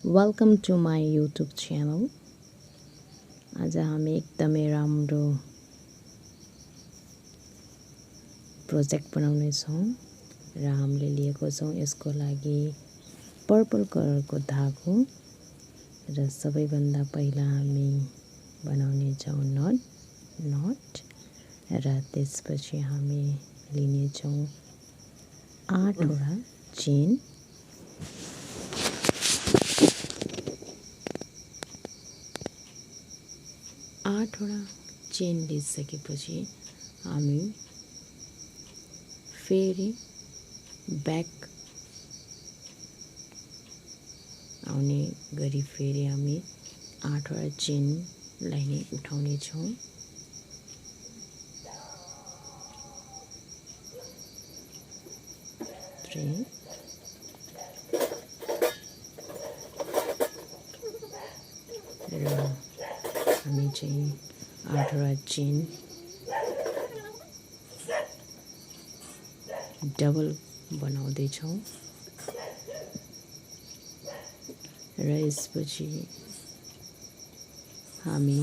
Welcome to my YouTube channel. आज हामी एकदमै राम्रो प्रोजेक्ट बनाउने छौं र हामीले लिएको छौं यसको लागि पर्पल कलरको धागो र सबैभन्दा पहिला हामी बनाउने छौं नट र त्यसपछि हामी लिने छौं 8 वटा चेन। 8 वटा चेन लिइसकेपछि हामी फेरि ब्याक आउने गरी फेरि हामी 8 वटा चेनलाई नै उठाउने छौं। र हामी चाहिँ 8 वटा चेन डबल बनाउँदै छौं र यसपछि हामी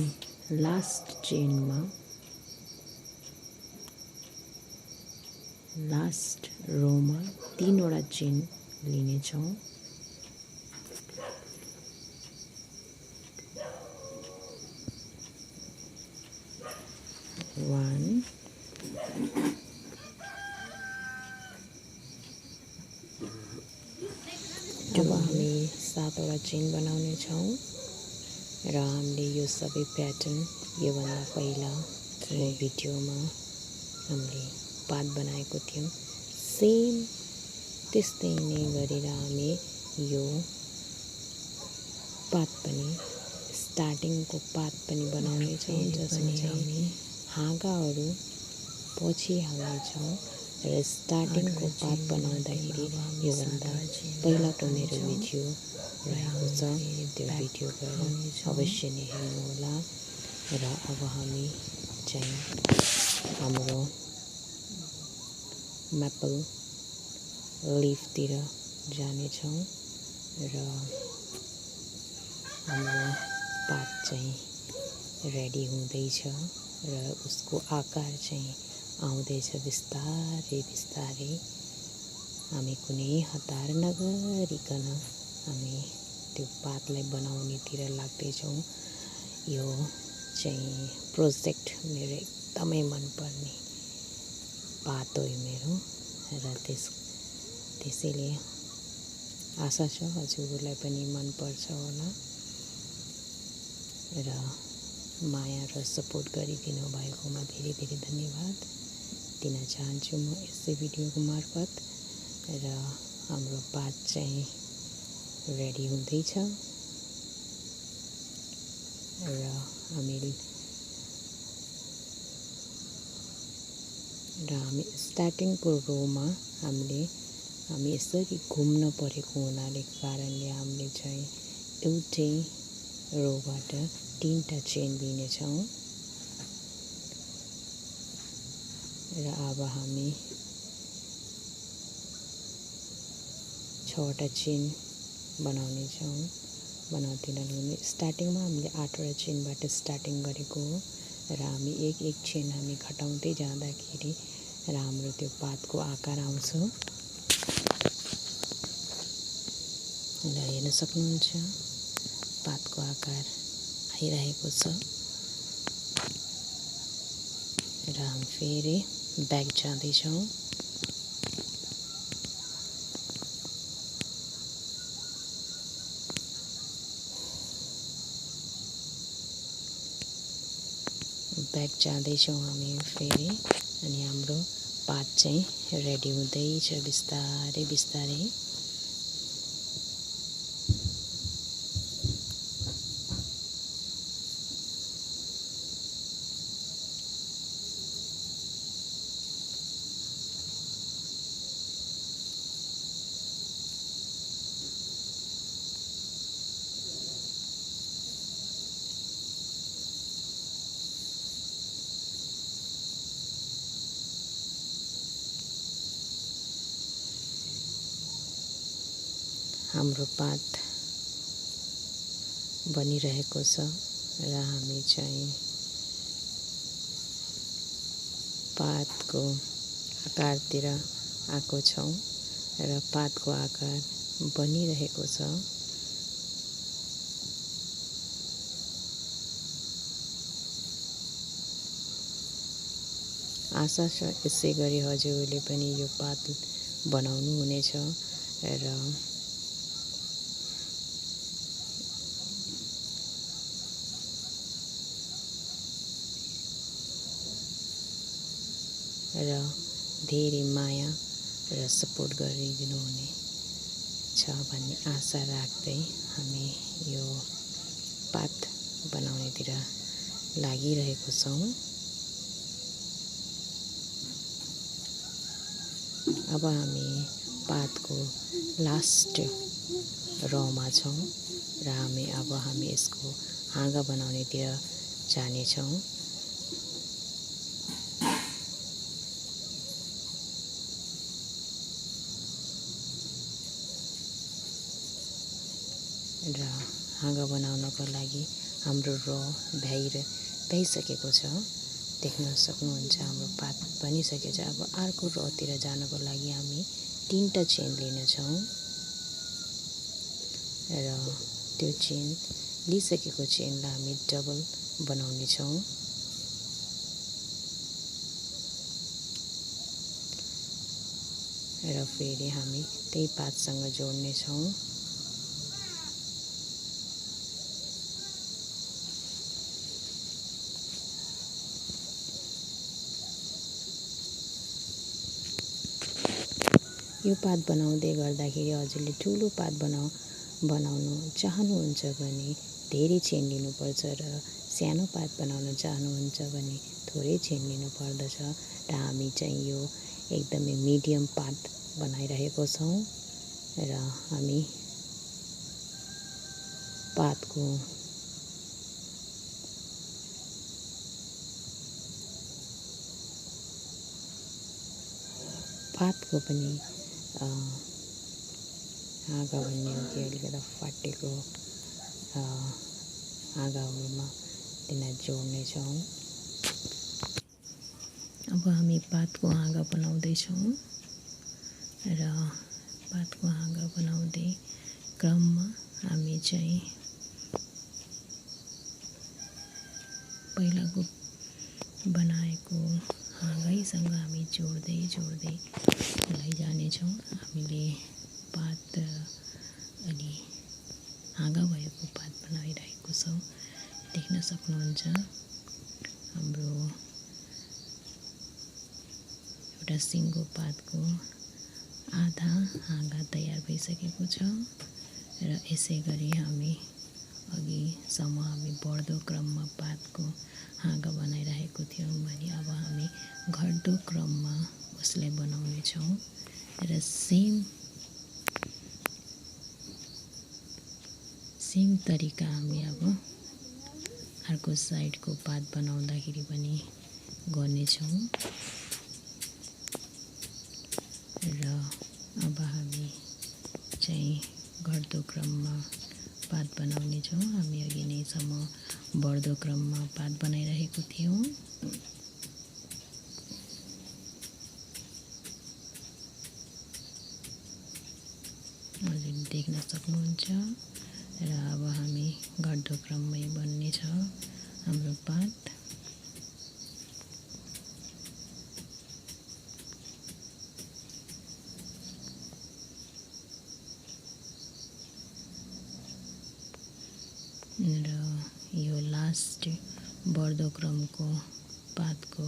लास्ट चेनमा लास्ट रोमा 3 वटा चेन लिने छौं। अब हामी 7 वटा चेन बनाउने छौं र हामीले यो सबै प्याटर्न योभन्दा पहिलाको भिडियोमा हामीले पात बनाएको थियौं। सेम त्यस्तै नै गरेर हामी यो पात पनि स्टार्टिङको पात पनि बनाउने छौं जसमा चाहिँ हाँगाहरू पछि हाल्नेछौं र स्टार्टिङको पात बनाउँदाखेरि योभन्दा पहिलाको मेरो भिडियो रहेको छ, त्यो भिडियो गएर अवश्य नै हेर्नुहोला। र अब हामी चाहिँ हाम्रो मेपल लिफतिर जानेछौं र हाम्रो पात चाहिँ रेडी हुँदैछ र उसको आकार चाहिँ आउँदैछ बिस्तारै बिस्तारै। हामी कुनै हतार नगरिकन हामी त्यो पातलाई बनाउनेतिर लाग्दैछौं। यो चाहिँ प्रोजेक्ट मेरो एकदमै मनपर्ने पात हो मेरो र त्यसैले आशा छ हजुरहरूलाई पनि मनपर्छ होला र माया र सपोर्ट गरिदिनु भएकोमा धेरै धेरै धन्यवाद दिन चाहन्छु म यसै भिडियोको मार्फत। र हाम्रो पात चाहिँ रेडी हुँदैछ र हामी स्टार्टिङको रोमा हामी यसरी घुम्न परेको हुनाले कारणले हामीले चाहिँ एउटै रोबाट 3टा चेन लिनेछौं र अब हामी 6 वटा चेन बनाउने छौं। बनाउँदै स्टार्टिङमा हामीले 8 वटा चेनबाट स्टार्टिङ गरेको हो र हामी एक चेन हामी घटाउँदै जाँदाखेरि र हाम्रो त्यो पातको आकार आउँछ र हेर्न सक्नुहुन्छ पातको आकार आइरहेको छ र हामी फेरि ब्याक जाँदैछौं। ब्याक जाँदैछौं हामी फेरि अनि हाम्रो पात चाहिँ रेडी हुँदैछ बिस्तारै बिस्तारै। हाम्रो पात बनिरहेको छ र हामी चाहिँ पातको आकारतिर आएको छौँ र पातको आकार बनिरहेको छ। आशा छ यसै गरी हजुरहरूले पनि यो पात बनाउनु हुनेछ र धेरै माया र सपोर्ट गरिदिनु हुनेछ भन्ने आशा राख्दै हामी यो पात बनाउनेतिर लागिरहेको छौँ। अब हामी पातको लास्ट रौमा छौँ र हामी यसको हाँगा बनाउनेतिर जानेछौँ। र हाँगा बनाउनको लागि हाम्रो भ्याइसकेको छ। देख्न सक्नुहुन्छ हाम्रो पात बनिसकेको छ। अब अर्को रोतिर जानको लागि हामी 3टा चेन लिनेछौँ र त्यो चेन लिइसकेको चेनलाई हामी डबल बनाउनेछौँ र फेरि हामी त्यही पातसँग जोड्नेछौँ। यो पात बनाउँदै गर्दाखेरि हजुरले ठुलो पात बनाउनु चाहनुहुन्छ भने धेरै चेन लिनुपर्छ र सानो पात बनाउन चाहनुहुन्छ भने थोरै चेन लिनु पर्दछ र हामी चाहिँ यो एकदमै मिडियम पात बनाइरहेको छौँ र हामी पातको पनि हाँगा भन्ने हो कि अलिकति फाटेको हाँगाहरूमा त्यसलाई जोड्नेछौँ। अब हामी पातको हाँगा बनाउँदैछौँ र पातको हाँगा बनाउँदै क्रममा हामी चाहिँ पहिलाको बनाएको हाँगैसँग हामी जोड्दै लैजानेछौँ। हामीले पात अलि हाँगा भएको पात बनाइरहेको छौँ। देख्न सक्नुहुन्छ हाम्रो एउटा सिङ्गो पातको आधा हाँगा तयार भइसकेको छ र यसै गरी हामी अघिसम्म हामी बढ्दो क्रममा पातको हाँगा बनाइरहेको थियौँ भने अब हामी घट्दो क्रममा उसलाई बनाउनेछौँ र सेम तरिका हामी अब अर्को साइडको पात बनाउँदाखेरि पनि गर्नेछौँ र अब हामी चाहिँ घट्दो क्रममा पात बनाउनेछौँ। हामी अघि नैसम्म बढ्दो क्रममा पात बनाइरहेको थियौँ। हजुरले देख्न सक्नुहुन्छ र अब हामी घट्दो क्रममै बन्नेछ हाम्रो पात। र यो लास्ट बढ्दो क्रमको पातको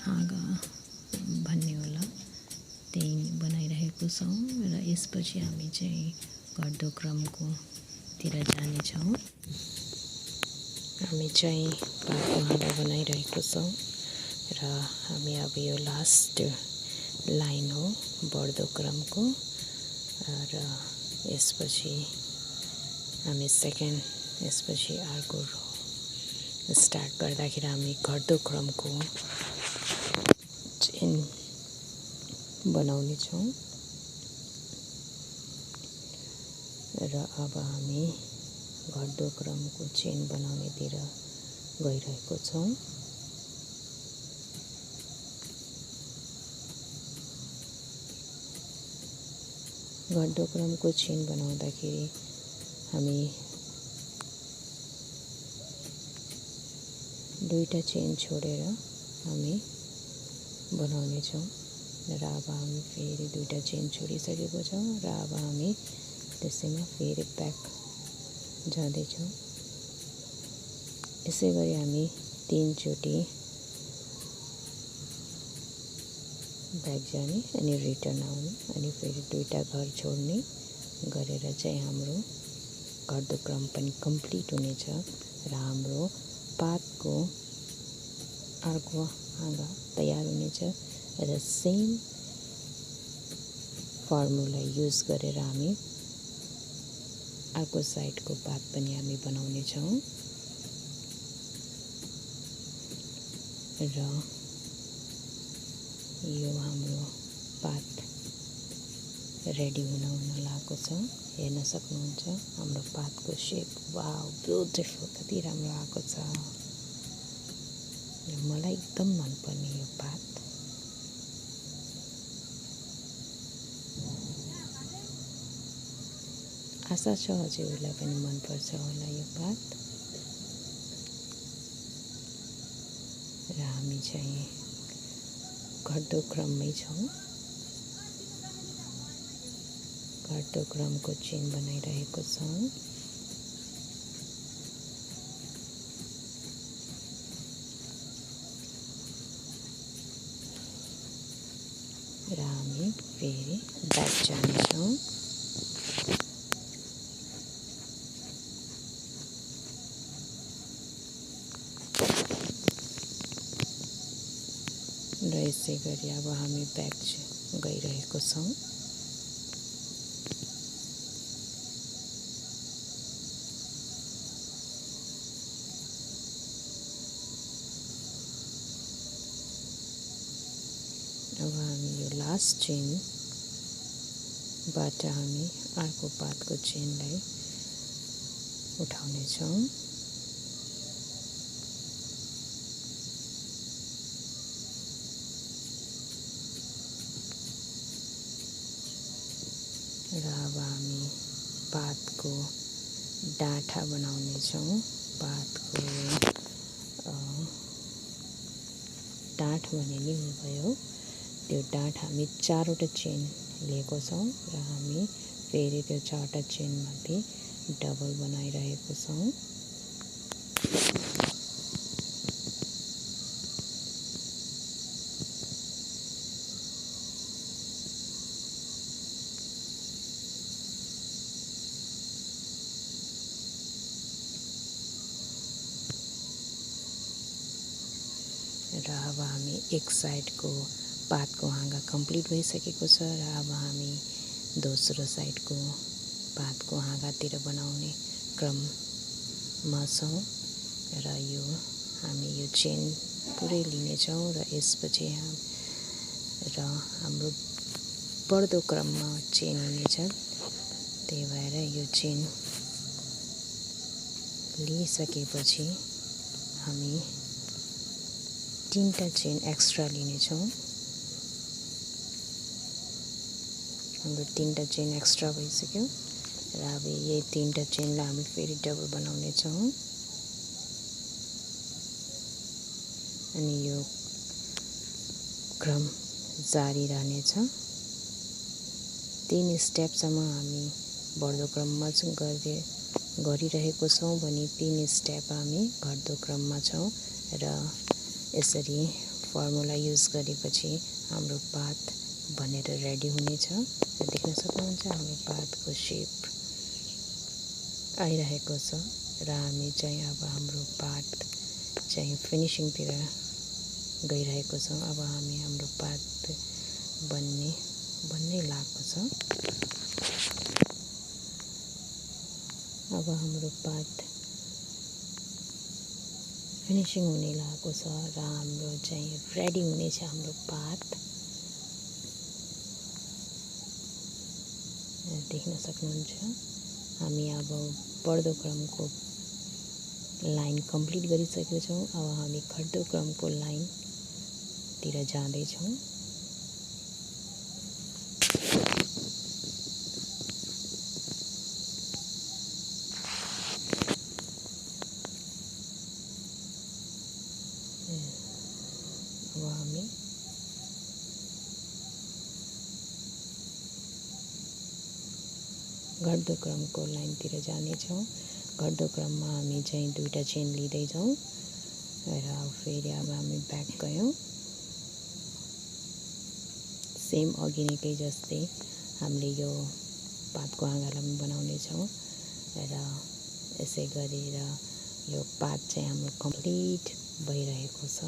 हाँगा भन्ने होला त्यही बनाइरहेको छौँ र यसपछि हामी चाहिँ घट्दो क्रमको तिर जानेछौँ। हामी चाहिँ पातको हाँगा बनाइरहेको छौँ र हामी अब यो लास्ट लाइन हो बढ्दो क्रमको र यसपछि हामी यसपछि अर्को रो स्टार्ट गर्दाखेरि हामी घट्दो क्रमको चेन बनाउनेछौँ र अब हामी घट्दो क्रमको चेन बनाउनेतिर गइरहेको छौँ। घट्दो क्रमको चेन बनाउँदाखेरि हामी दुईटा चेन छोडेर हामी बनाउने छौँ र अब हामी फेरि दुईटा चेन छोडिसकेको छौँ र अब हामी त्यसैमा फेरि ब्याक जाँदैछौँ। यसै गरी हामी 3 चोटि ब्याक जाने अनि रिटर्न आउने अनि फेरि दुईटा घर छोड्ने गरेर चाहिँ हाम्रो घट्दो क्रम पनि कम्प्लिट हुनेछ र हाम्रो पातको अर्को हाँगा तयार हुनेछ र सेम फर्मुला युज गरेर हामी अर्को साइडको पात पनि हामी बनाउने छौँ र यो हाम्रो पात रेडी हुन लागेको छ। हेर्न सक्नुहुन्छ हाम्रो पातको शेप। वाउ, ब्युटिफुल, कति राम्रो आएको छ। मलाई एकदम मनपर्ने यो पात। आशा छ हजुरहरूलाई पनि मनपर्छ होला यो पात। र हामी चाहिँ घट्दो क्रममै छौँ। घट्दो क्रमको चेन बनाइरहेको छौँ। र हामी फेरि ब्याक जानेछौँ। र यसै गरी अब हामी ब्याक गइरहेको छौँ। अब हामी यो लास्ट चेनबाट हामी अर्को पातको चेनलाई उठाउनेछौँ। र अब हामी पातको डाँठा बनाउनेछौँ। पातको डाँठ भने नि भयो। त्यो डाँठ हामी 4वटा चेन लिएको छौँ र हामी फेरि त्यो 4वटा चेनमध्ये डबल बनाइरहेको छौँ। र अब हामी एक साइडको पातको हाँगा कम्प्लिट भइसकेको छ र अब हामी दोस्रो साइडको पातको हाँगातिर बनाउने क्रममा छौँ र हामी यो चेन पुरै लिनेछौँ र यसपछि हाम्रो बढ्दो क्रममा चेन हुनेछ। त्यही भएर यो चेन लिइसकेपछि हामी 3टा चेन एक्स्ट्रा लिनेछौँ। हाम्रो 3टा चेन एक्स्ट्रा भइसक्यो र अब यही 3टा चेनलाई हामी फेरि डबल बनाउनेछौँ। अनि यो क्रम जारी रहनेछ। 3 स्टेपसम्म हामी बढ्दो क्रममा गरिरहेको छौँ भने 3 स्टेप हामी घट्दो क्रममा छौँ र यसरी फर्मुला युज गरेपछि हाम्रो पात बनेर रेडी हुनेछ। र देख्न सक्नुहुन्छ हाम्रो पातको शेप आइरहेको छ र हामी चाहिँ अब हाम्रो पात चाहिँ फिनिसिङतिर गइरहेको छौँ। अब हामी हाम्रो पात बन्नै लागेको छ। अब हाम्रो पात फिनिसिङ हुने लागेको छ र हाम्रो चाहिँ रेडी हुनेछ हाम्रो पात। देख्न सक्नुहुन्छ हामी अब बढ्दो क्रमको लाइन कम्प्लिट गरिसकेका छौँ। अब हामी घट्दो क्रमको लाइनतिर जाँदैछौँ। अब हामी घट्दो क्रमको लाइनतिर जानेछौँ। घट्दो क्रममा हामी चाहिँ दुईटा चेन लिँदैछौँ र फेरि अब हामी ब्याक गयौँ। सेम अघि नैकै जस्तै हामीले यो पातको हाँगालाई पनि बनाउनेछौँ र यसै गरेर यो पात चाहिँ हाम्रो कम्प्लिट भइरहेको छ।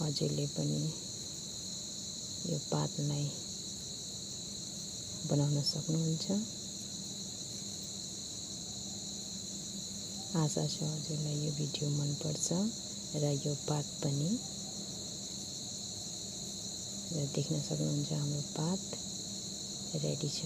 हजुरले पनि यो पातलाई बनाउन सक्नुहुन्छ। आशा छ हजुरलाई यो भिडियो मनपर्छ र यो पात पनि र देख्न सक्नुहुन्छ हाम्रो पात रेडी छ।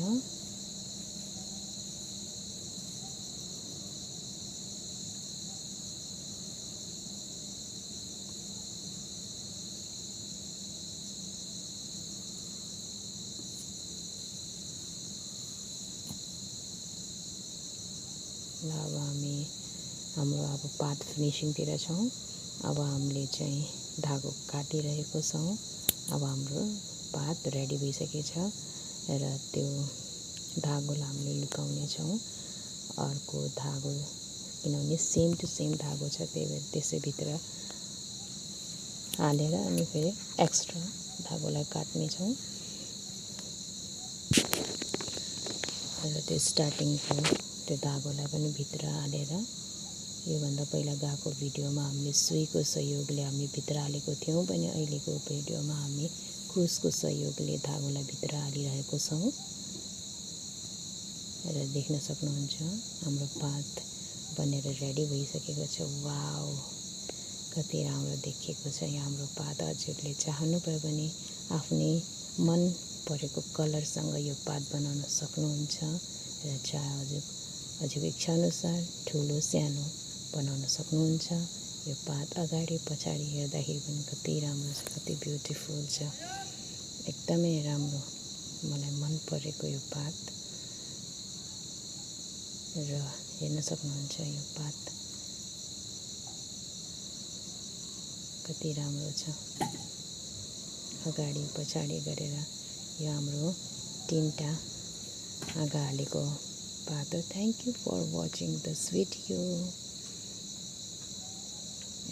अब हामी हाम्रो अब पात फिनिसिङतिर छौँ। अब हामीले चाहिँ धागो काटिरहेको छौँ। अब हाम्रो पात रेडी भइसकेको छ र त्यो धागोलाई हामीले लुकाउने छौँ अर्को धागो, किनभने सेम टु सेम धागो छ, त्यही भएर त्यसैभित्र हालेर अनि फेरि एक्स्ट्रा धागोलाई काट्ने छौँ र त्यो स्टार्टिङको त्यो धागोलाई पनि भित्र हालेर, योभन्दा पहिला गएको भिडियोमा हामीले सुईको सहयोगले हामीले भित्र हालेको थियौँ भने अहिलेको भिडियोमा हामी क्रुसको सहयोगले धागोलाई भित्र हालिरहेको छौँ र देख्न सक्नुहुन्छ हाम्रो पात बनेर रेडी भइसकेको छ। वाउ, कति राम्रो देखिएको छ यो हाम्रो पात। हजुरले चाहनुभयो भने आफ्नै मन परेको कलरसँग यो पात बनाउन सक्नुहुन्छ र हजुरको इच्छाअनुसार ठुलो सानो बनाउन सक्नुहुन्छ। यो पात अगाडि पछाडि हेर्दाखेरि पनि कति राम्रो छ, कति ब्युटिफुल छ, एकदमै राम्रो, मलाई मन परेको यो पात। र हेर्न सक्नुहुन्छ यो पात कति राम्रो छ, अगाडि पछाडि गरेर यो हाम्रो 3टा हाँगा हालेको पात हो। Thank you for watching this video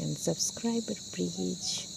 and subscribe please.